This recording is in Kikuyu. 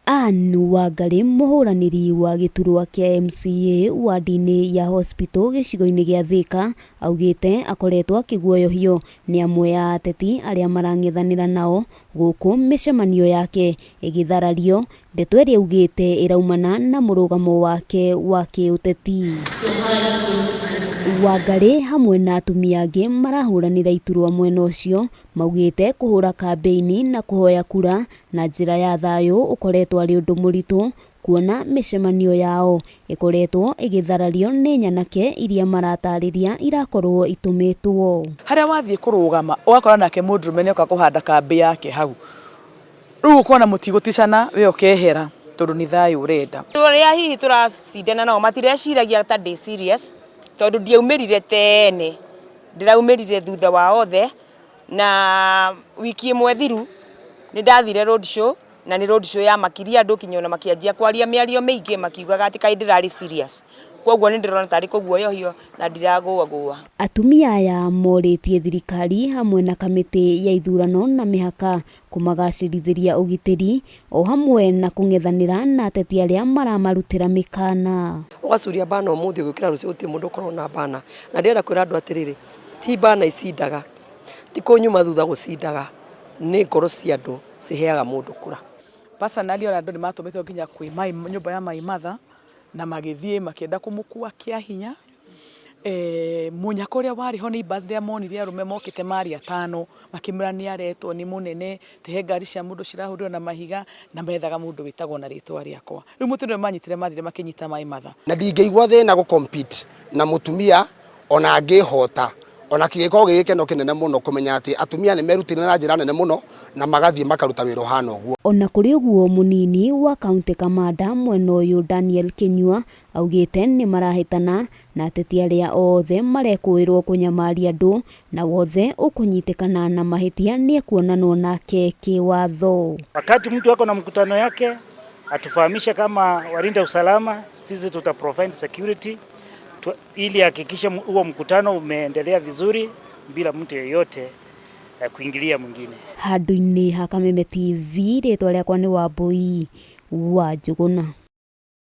Ann Wangarĩ mũhũranĩri wa gĩturwa kĩa MCA wadi-inĩ ya Hospital gĩcigo-inĩ gĩa Thĩka augĩte akoretwo akĩguoyohio nĩ amwe a ateti arĩa marang'ethanĩra nao gũkũ mĩcemanio yake ĩgĩtharario, ndeto ĩrĩa augĩte ĩraumana na mũrũgamo wake wa kĩũteti. Wangarĩ hamwe na atumia angĩ marahũranĩra iturwa mwena ũcio maugĩte kũhũra kambĩini na kũhoya kura na njĩra ya thayũ ũkoretwo arĩ ũndũ mũritũ kuona mĩcemanio yao ĩkoretwo ĩgĩtharario nĩ nyanake iria maratarĩria irakorwo itũmĩtwo. Harĩa wathiĩ kũrũgama ũgakora nake mũndũrũme nĩoka kũhanda kambĩ yake hau, rĩu ũkona mũtigũticana we ũkehera tondũ nĩ thayũ ũrenda. Andũ arĩa hihi tũracindana nao matireciiragia ta ndĩ serious tondũ ndiaumĩrire tene, ndĩraumĩrire thutha wa othe na wiki ĩmwe thiru nĩ ndathire road show na nĩ road show yamakirie andũ kinya ona makĩanjia kwaria mĩario mĩingĩ makiugaga atĩ kaĩ ndĩrarĩ serious. Kwoguo nĩ ndĩrona tarĩ kũguoyohio na ndiragũagũa. Atumia aya morĩtie thirikari hamwe na kamĩtĩ ya ithurano na mĩhaka kũmagacĩrithĩria ũgitĩri o hamwe na kũng'ethanĩra na ateti arĩa maramarutĩra mĩkana. Ũgacuria bana ũmũthĩ ũgĩũkĩra rũciũ gũtirĩ mũndũ ũkoragwo na bana. Na ndĩrenda kwĩra andũ atĩrĩrĩ, ti bana icindaga, ti kũnyuma thutha gũcindaga, nĩ ngoro cia andũ ciheaga mũndũ kura. Personally ona andũ nĩ matũmĩtwo nginya kwĩ nyũmba ya my mother na magĩthiĩ makĩenda kũmũkua kĩa hinya. Mũnyaka ũrĩa warĩ ho neighbours rĩrĩa monire arũme mokĩte marĩ atano, makĩmwĩra nĩ aretwo nĩ mũnene, atĩ he ngari cia mũndũ cirahũrirwo na mahiga, na methaga mũndũ wĩtagwo na rĩtwa rĩakwa. Rĩu mũtino ũyũ manyitire mathire makĩnyita my mother. Na ndingĩigua thĩna gũ compete na mũtumia ona angĩhota, ona kĩngĩkorwo gĩ gĩkeno kĩnene mũno kũmenya atĩ atumia nĩ merutĩire na njĩra nene mũno na magathiĩ makaruta wĩra ũhana ũguo. Ona kũrĩ ũguo mũnini wa County Kamanda mwena ũyũ Daniel Kĩnyua augĩte nĩmarahĩtana na ateti arĩa othe marekũĩrwo kũnyamaria andũ na wothe ũkũnyitĩkana na mahĩtia nĩekuonanwo nake kĩwatho. Wakati mtu ako na mkutano yake atufahamishe kama walinda usalama, sisi tuta provide security tu, ili hakikishe huo mkutano umeendelea vizuri bila mtu yeyote kuingilia mwingine. Handũ-inĩ ha Kameme TV rĩtwa rĩakwa nĩ Wambui wa Njũgũna.